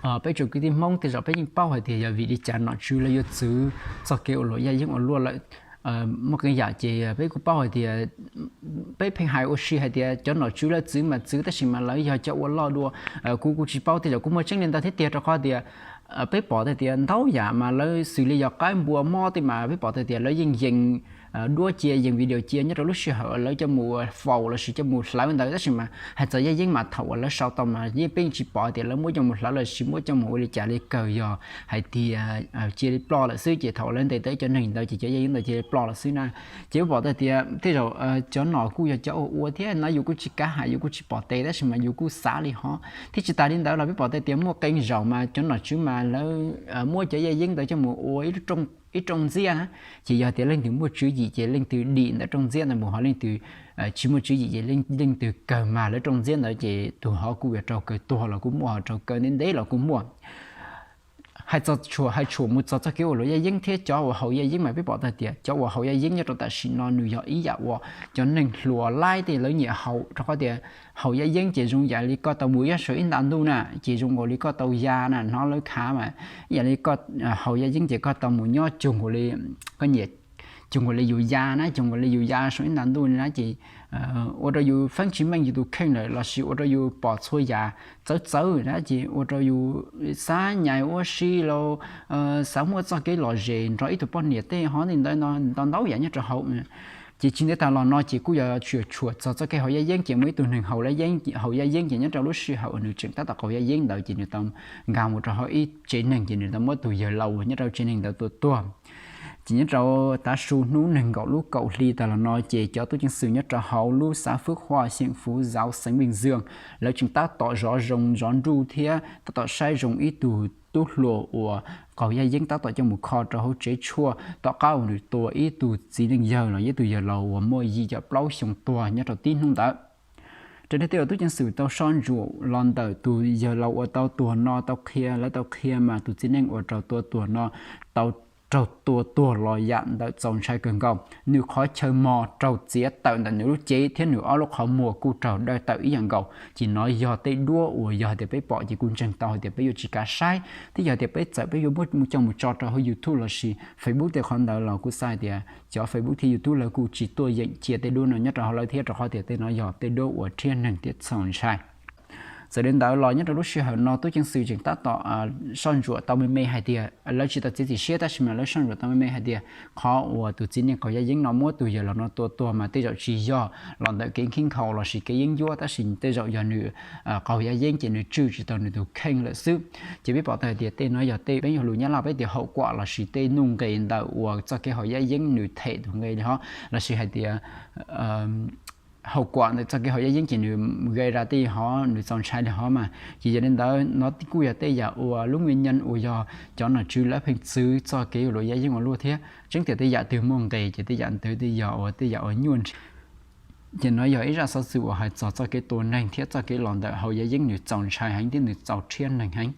Peb tsoom kwv tij Hmoob tej zaum peb yeej paub hais tias yog vim li cas nom tswv lawv yuav txwv txoj kev ua luam yaj yeeb ua luaj lawm. Muaj qee yam ces peb kuj paub hais tias peb pheej hais ua si hais tias cov nom tswv lawv txwv mas txwv tab sis mas lawv yog cov ua loj dua. Kuv kuj tsis paub tej zaum kuj muaj tseeb li ntawd thiab tiag rau qhov tias peb pom tias ntau yam mas lawv xws li yog qaib npua mob tej mas peb pom tias lawv yeej yees duab cia yees video cia nyob rau lub sij hawm lawv coj mus faus lossis coj mus hlawv ntawd tab sis mas hais txog yaj yeeb mas thaum uas lawv sau tau mas yeej peb tsis pom tias lawv muab coj mus hlawv lossis muab coj mus ua li cas li kawg yog hais tias cia li ploj lawm xwb ces thaum lawv ntes tau ib cov neeg ntawd ces cov yaj yeeb ntawd cia li ploj lawm xwb na. Ces peb pom tias tej zaum cov nom kuj yog cov ua ua thiab no yus kuj tsis kav hais yus kuj tsis pom tes tab sis mas yus kuj xav li hov thiab tsis tas li ntawd los peb pom tias muaj qee zaum mas cov nom tswv mas lawv muab cov yaj yeeb ntawd coj mus ua ib rooj ntxiab na. Ces yog tias leej twg muaj tswv yim ces leej twg dim ntawm rooj ntxiab ntawd mus ho leej twg tsis muaj tswv yim ces leej twg kawg mag lawv rooj ntxiab ntawd ces tus hov kuj yuav raug kaw tuag los kuj muaj ho raug kaw ntev ntev los kuj muaj. Hais txog hais tshuam mus txog txoj kev ua luam yaj yeeb thiab cov uas haus yaj yeeb mas peb pom tau tias cov uas haus yaj yeeb nyob rau tam sim no nws yog ib yam uas cov neeg hluas laib tej lawv nyiam haus rau qhov tias haus yaj yeeb ces zoo yam li koj tau mus nyob saum ib nta ntuj na ces zoo nkaus li koj tau ya na hnov lawv khav mas ib yam li koj haus yaj yeeb ces koj tau mus nyob cuag nkaus li koj nyiam cuag nkaus li yus ya na cuag nkaus li yus ya saum ib nta ntuj li na ces ua rau yus feeb tsis meej yus tus kheej lawm lossis ua rau yus pom txhua yam txawv txawv na ces ua rau yus xav nyais ua si los xav muaj txoj kev lom zem nrog ib tug poj niam tej hov li ntawd no ntau ntau yam nyob rau hauv. Ces tsis ntev tas los no ces kuj yuav tshiam tshuam txog txoj kev haus yaj yeeb ces muaj ib tug neeg haus yaj yeeb ces nyob rau lub sij hawm uas nws tseem tab tom qaug yaj yeeb ntawd ces nws tau nkag mus rau hauv ib tsev neeg ces nws tau muab tus yawg laus uas nyob rau tsev neeg ntawd tua tuag. Ces nyob rau tav su hnub nees nkaum lub kaum hli tas los no ces cov tub ceev xwm nyob rau hauv lub xav Phước Hòa, xeem Phú Giáo, xeev Bình Dương lawv tseem tab tom zov zoo zov nruj thiab tab tom saib zoo ib tug tub hluas uas qaug yaj yeeb tab tom coj mus kho rau hauv tsev tshuaj tom qab uas nws tua ib tug txiv neej yawg los yog ib tug yawg laus uas muaj yim caum plaub xyoo tuag nyob rau tib hnub ntawd. Raws li tej uas tub ceev xwm tau soj ntsuam los ntawm tus yawg laus uas tau tuag no tau qhia, lawv tau qhia mas tus txiv neej uas raug tua tuag no tau raug tua tuag los yam ntawm txaus ntshai kawg nkaus. Nws qhov chaw mos raug txiav tawm ntawm nws lub cev thiab nws ob lub qhov muag kuj raug dawj tawm ib yam nkaus. Ces no yog tej duab uas yog hais tias peb pom ces kuj ntseeg tau hais tias peb yuav tsis kav saib thiab yog tias peb txawm peb yuav muab coj mus tso rau hauv YouTube lossis Facebook tej qhov ntawd los kuj xav hais tias cov Facebook thiab YouTube lawv kuj tsis tuaj yeem cia tej duab no nyob rau hauv lawv thiab rau qhov tias tej no yog tej duab uas rhiab neeg thiab txaus ntshai. Txawm li ntawd los nyob rau lub sij hawm no tub ceev xwm tseem tab tom soj ntsuam tau me me hais tias lawv tsis tau txiav txim siab tab sis mas lawv soj ntsuam tau me me hais tias qhov uas tus txiv neej qaug yaj yeeb no muab tus yawg laus no tua tuag mas tej zaum tsis yog los ntawm kev khib khaus lossis kev yeeb ncuab tab sis tej zaum yog nws qaug yaj yeeb ces nws tswj tsis tau nws tus kheej lawm xwb. Ces peb pom tau hais tias tej no yog tej peb yog lus Nyab Laj peb tias hậu quả lossis tej nuj nqis ntawm uas txoj kev haus yaj yeeb nws them tus nqi li hov lossis hais tias hậu quả ntawm txoj kev haus yaj yeeb ces nws gây ra tej hov nws txaus ntshai li hov mas ces yog li ntawd no kuj yog tej yam uas lub nguyên nhân uas yog cov nom tswv lawv pheej txwv txoj kev ua luam yaj yeeb ua luaj thiab. Tseeb tias tej yam twg muaj nqis ces tej yam ntawd tej yog uas tej yam uas nyuaj ntshiab. Ces no yog ib zaj xov xwm uas hais txog txoj kev tua neeg thiab txoj kev los ntawm haus yaj yeeb nws txaus ntshai heev thiab nws txaus rhiab neeg heev.